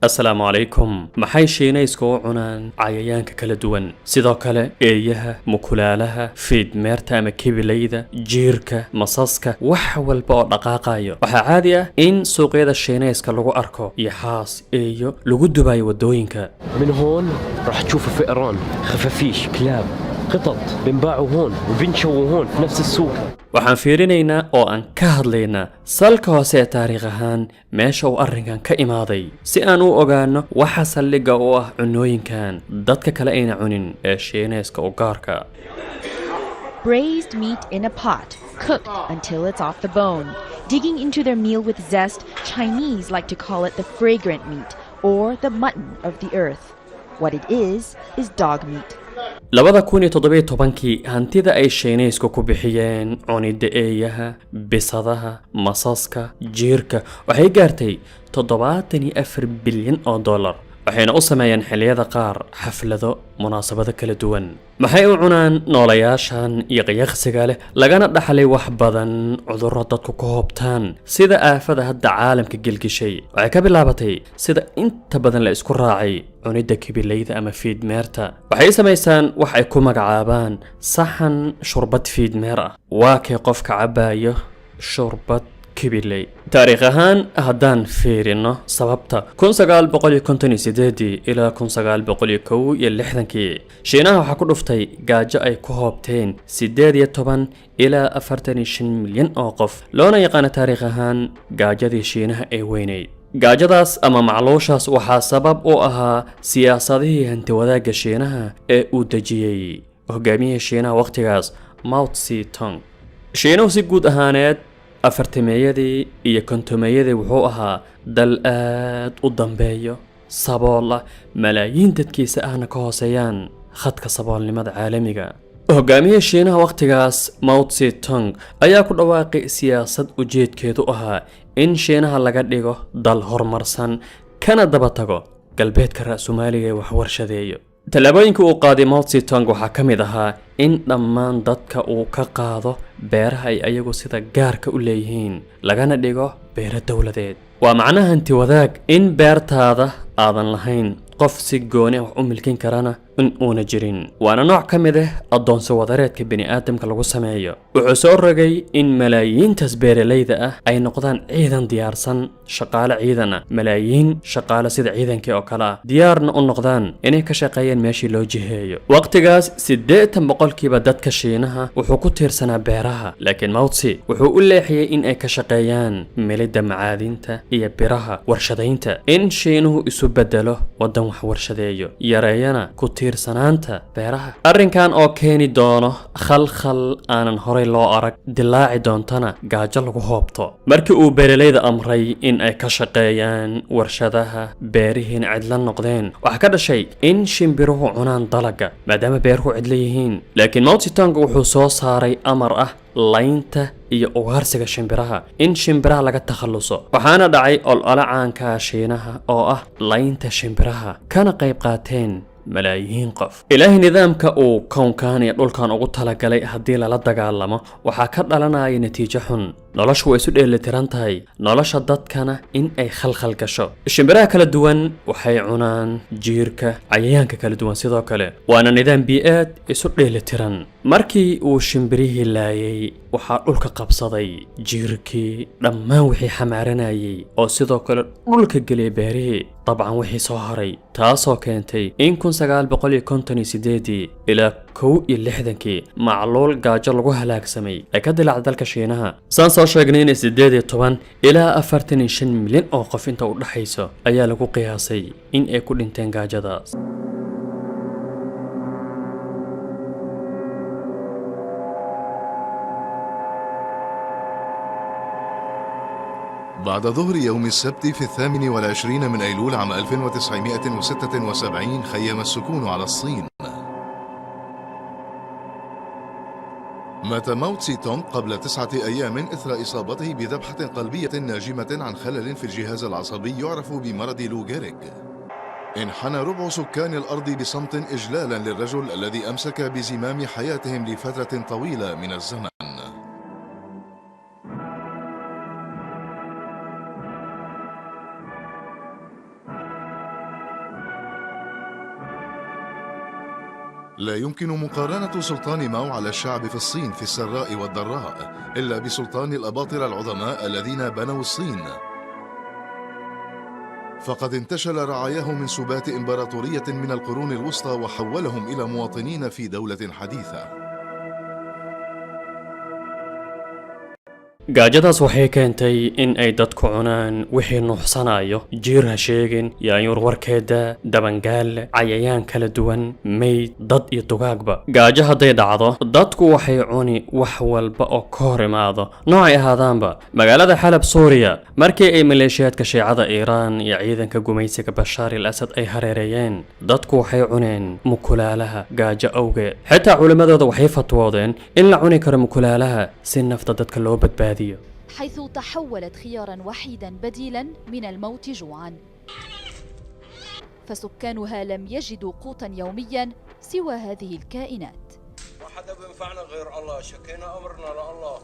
Asalaamu calaykum. Maxay Shiinaysku u cunaan cayayaanka kala duwan, sidoo kale eeyaha, mukulaalaha, fiidmeerta ama kibilayda, jiirka, masaska, wax walba oo dhaqaaqayo? Waxaa caadi ah in suuqyada Shiinayska lagu arko yaxaas, eeyo lagu dubayo waddooyinka. من هون راح تشوفوا فئران، خفافيش، كلاب، قطط بنباعوا هون وبنشووا هون في نفس السوق. Waxaan fiirinaynaa oo aan ka hadlaynaa salka hoose ee taariikh ahaan meesha uu arrinkan ka imaaday, si aan u ogaano waxa saldhigga u ah cunooyinkan dadka kale ayna cunin ee Shiinayska u gaarka. Braised meat in a pot, cooked until it's off the bone. Digging into their meal with zest, Chinese like to call it the fragrant meat or the mutton of the earth. What it is dog meat. 2017-kii hantida ay Shiinaysku ku bixiyeen cunidda eeyaha, bisadaha, masaska, jiirka waxay gaartay 74 bilyan oo dollar, waxayna u sameeyeen xilliyada qaar xaflado, munaasabado kala duwan. Maxay u cunaan noolayaashan iyo qiyaqsiga leh, lagana dhaxlay wax badan, cudurro dadku ku hoobtaan, sida aafada hadda caalamka gelgishay? Waxay ka bilaabatay, sida inta badan la isku raacay, cunidda kibilayda ama fiidmeerta. Waxay samaysaan wax ay ku magacaabaan saxan shurbad fiidmeer ah. Waa kay qofka cabaayo shurbad kibiley. Taariikh ahaan haddaan fiirino sababta, 1958-dii ilaa 1961-kii Shiinaha waxaa ku dhuftay gaajo ay ku hoobteen 18 ilaa 45 milyan oo qof, loona yaqaano taariikh ahaan gaajadii Shiinaha ee weyneyd. Gaajadaas ama macluushaas waxaa sabab u ahaa siyaasadihii hantiwadaagga Shiinaha ee uu dejiyey hogaamiyihii Shiinaha wakhtigaas, Mao Tse-tung. Shiinuhu si guud ahaaneed afartameeyadii iyo kontomeeyadii wuxuu ahaa dal aad u dambeeyo, sabool ah, malaayiin dadkiisa ahna ka hooseeyaan khadka saboolnimada caalamiga. Hogaamiye Shiinaha wakhtigaas, Mao Tse-tung, ayaa ku dhawaaqay siyaasad ujeedkeedu ahaa in Shiinaha laga dhigo dal horumarsan, kana daba tago galbeedka ra'sumaaliga ee wax warshadeeyo. Tallaabooyinka uu qaaday Mao Tse-tung waxaa ka mid ahaa in dhammaan dadka uu ka qaado beeraha ay ayagu sida gaarka u leeyihiin, lagana dhigo beero dowladeed. Waa macnaha hanti wadaag, in beertaada aadan lahayn, qof si gooni ah wax u milkin karana in uuna jirin. Waana nooc ka mid ah addoonsi wadareedka bini'aadamka lagu sameeyo. Wuxuu soo rogay in malaayiintaas beeralayda ah ay noqdaan ciidan diyaarsan, shaqaale ciidan ah, malaayiin shaqaale sida ciidankii oo kale ah, diyaarna u noqdaan inay ka shaqeeyaan meeshii loo jiheeyo. Waqtigaas 80% dadka Shiinaha wuxuu ku tiirsanaa beeraha, laakiin Mao Tse wuxuu u leexiyey in ay ka shaqeeyaan milidda macaadinta iyo biraha, warshadaynta, in Shiinuhu isu bedelo waddan wax warshadeeyo, yareeyana ku tiirsanaanta beeraha. Arrinkan oo keeni doono khalkhal aanan horay loo arag, dilaaci doontana gaajo lagu hoobto. Markii uu beeralayda amray in ay ka shaqeeyaan warshadaha, beerihiina cidla noqdeen, waxaa ka dhashay in shimbiruhu cunaan dalaga, maadaama beeruhu cidlo yihiin. Laakiin Mao Tse-tung wuxuu soo saaray amar ah laynta iyo ugaarsiga shimbiraha, in shimbiraha laga takhaluso. Waxaana dhacay olole caanka Shiinaha oo ah laynta shimbiraha, kana qayb qaateen malaayiin qof. Ilaahay nidaamka uu kownkan iyo dhulkan ugu talagalay haddii lala dagaalamo, waxaa ka dhalanaya natiijo xun. Noloshu way isu dheelitiran tahay, nolosha dadkana in ay khalkhal gasho. Shimbiraha kala duwan waxay cunaan jiirka, cayayaanka kala duwan sidoo kale, waana nidaam bii-aad isu dheelitiran. Markii uu shimbirihii laayay, waxaa dhulka qabsaday jiirkii, dhammaan wixii xamaaranayay, oo sidoo kale dhulka geliyay beerihii, dabcan wixii soo haray, taasoo keentay in 1958-dii ilaa 61-kii macluul gaajo lagu halaagsamay ay ka dilaacday dalka Shiinaha. Saan soo sheegnay, inay 18 ilaa 45 milyan oo qof inta u dhexayso ayaa lagu qiyaasay in ay ku dhinteen gaajadaas. بعد ظهر يوم السبت في 28 من أيلول عام 1976، خيم السكون على الصين. مات ماو تسي تونغ قبل 9 أيام إثر إصابته بذبحة قلبية ناجمة عن خلل في الجهاز العصبي يعرف بمرض لو جيريغ. انحنى ربع سكان الأرض بصمت إجلالا للرجل الذي أمسك بزمام حياتهم لفترة طويلة من الزمن. لا يمكن مقارنة سلطان ماو على الشعب في الصين في السراء والضراء إلا بسلطان الأباطرة العظماء الذين بنوا الصين. فقد انتشل رعاياه من سبات إمبراطورية من القرون الوسطى وحولهم إلى مواطنين في دولة حديثة. Gaajadaas waxay keentay in ay dadku cunaan wixii nuuxsanayo: jiir ha sheegin, yaanyuur warkeeda, dabangaale, cayayaan kala duwan, meyd, dad iyo dugaagba. Gaajo hadday dhacdo, dadku waxay cuni wax walba oo ka hor imaado, noocay ahaadaanba. Magaalada Xalab, Suuriya, markii ay maleeshiyaadka Shiicada Iiraan iyo ciidanka gumaysiga Bashaar al Asad ay hareereeyeen, dadku waxay cuneen mukulaalaha gaajo awgeed. Xitaa culimmadooda waxay fatwoodeen in la cuni karo mukulaalaha si nafta dadka loo badbaadiyo. حيث تحولت خيارا وحيدا بديلا من الموت جوعا، فسكانها لم يجدوا قوتا يوميا سوى هذه الكائنات. ما حدا بينفعنا غير الله. شكينا امرنا لله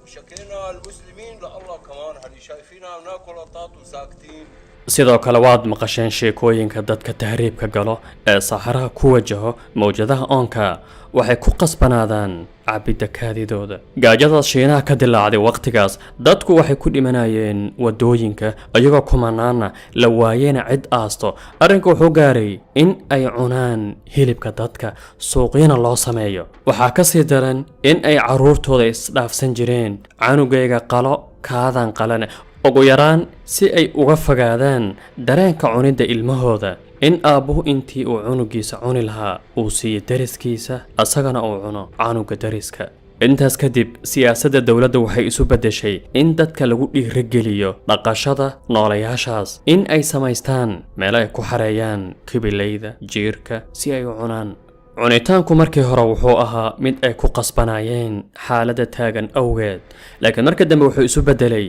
وشكينا المسلمين لله كمان، هاللي شايفينا ناكل قطاط وساكتين. Sidoo kale waad maqasheen sheekooyinka dadka tahriibka galo ee saxaraha ku wajaho mawjadaha oonka, waxay ku qasbanaadaan cabidda kaadidooda. Gaajadaas Shiinaha ka dilaacday wakhtigaas, dadku waxay ku dhimanayeen wadooyinka iyagoo kumanaana la waayena cid aasto. Arrinka wuxuu gaaray in ay cunaan hilibka dadka, suuqyana loo sameeyo. Waxaa ka sii daran in ay carruurtooda isdhaafsan jireen: canugayga qalo, kaadan qalane, ugu yaraan si ay uga fogaadaan dareenka cunidda ilmahooda, in aabbuhu intii uu cunugiisa cuni lahaa uu siiyo dariskiisa, asagana uu cuno canuga dariska. Intaas kadib siyaasadda dowladda waxay isu beddeshay in dadka lagu dhiirigeliyo dhaqashada noolayaashaas, in ay samaystaan meelo ay ku xareeyaan kibilayda, jiirka, si ay u cunaan. Cunitaanku markii hore wuxuu ahaa mid ay ku qasbanayeen xaaladda taagan awgeed, laakiin marka dambe wuxuu isu beddelay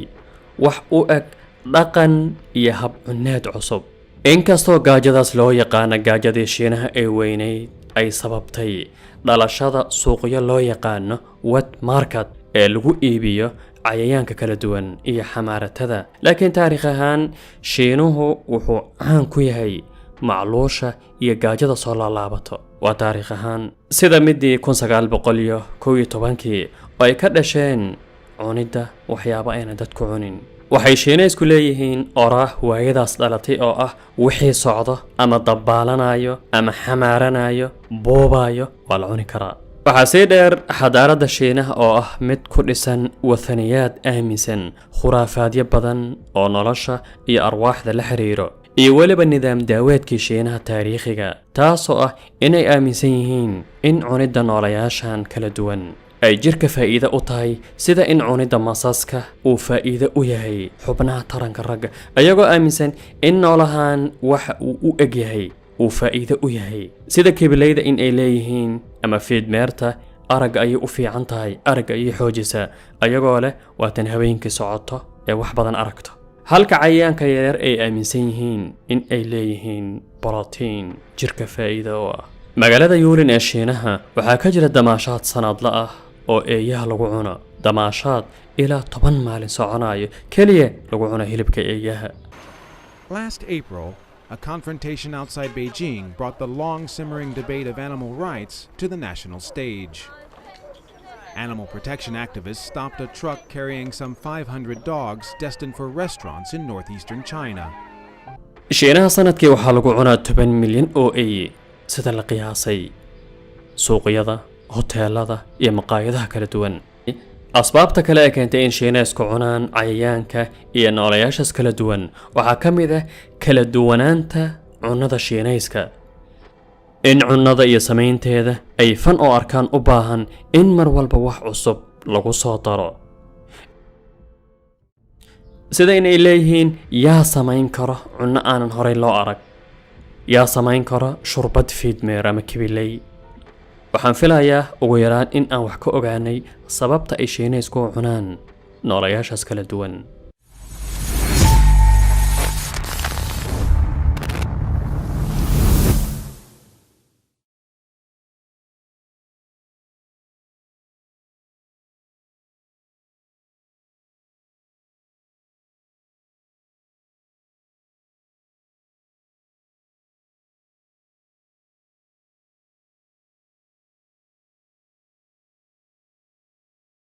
wax u eg dhaqan iyo hab cuneed cusub. Inkastoo gaajadaas loo yaqaano gaajadii Shiinaha ee weynayd ay sababtay dhalashada suuqyo loo yaqaano wet market ee lagu iibiyo cayayaanka kala duwan iyo xamaaratada, laakiin taariikh ahaan Shiinuhu wuxuu caan ku yahay macluusha iyo gaajada soo laalaabato. Waa taariikh ahaan, sida midii 1911-kii oo ay ka dhasheen cunidda waxyaabo ayna dadku cunin. Waxay Shiinaysku leeyihiin oraah waayadaas dhalatay oo ah: wixii socdo ama dabbaalanayo ama xamaaranayo, buubayo, waa la cuni karaa. Waxaa sii dheer xadaaradda Shiinaha oo ah mid ku dhisan wathaniyaad aaminsan khuraafaadyo badan oo nolosha iyo arwaaxda la xiriiro, iyo weliba nidaam daaweedkii Shiinaha taariikhiga, taasoo ah inay aaminsan yihiin in cunidda noolayaashan kala duwan ay jirka faa'iido u tahay, sida in cunidda masaska uu faa'iido u yahay xubnaha taranka ragga, ayagoo aaminsan in noolahan waxa uu u eg yahay uu faa'iido u yahay, sida kibilayda in ay leeyihiin ama fiidmeerta aragga ayay u fiican tahay, aragga ayay xoojisaa, ayagoo leh waatan habeenkii socoto ee wax badan aragto, halka cayayaanka yaryar ay aaminsan yihiin in ay leeyihiin borotiin jirka faa'iido u ah. Magaalada Yuulin ee Shiinaha waxaa ka jira damaashaad sanadla ah oo eeyaha lagu cuno, damaashaad ilaa 10 maalin soconayo, keliya lagu cuno hilibka eeyaha. Last April, a confrontation outside Beijing brought the long simmering debate of animal rights to the national stage. Animal protection activists stopped a truck carrying some 500 dogs destined for restaurants in northeastern China. Shiinaha sanadkii waxaa lagu cunaa 10 milyan oo ey, sida la qiyaasay, suuqyada, hoteelada iyo maqaayadaha kala duwan. Asbaabta kale ee keentay in Shiineysku cunaan cayayaanka iyo noolayaashaas kala duwan waxaa ka mid ah kala duwanaanta cunnada Shiinayska, in cunnada iyo samaynteeda ay fan oo arkaan u baahan in mar walba wax cusub lagu soo daro, sida in ay leeyihiin: yaa samayn karo cunno aanan horey loo arag? Yaa samayn karo shurbad fiidmeer ama kibiley? Waxaan filayaa ugu yaraan in aan wax ka ogaanay sababta ay Shiinaysku u cunaan noolayaashaas kala duwan.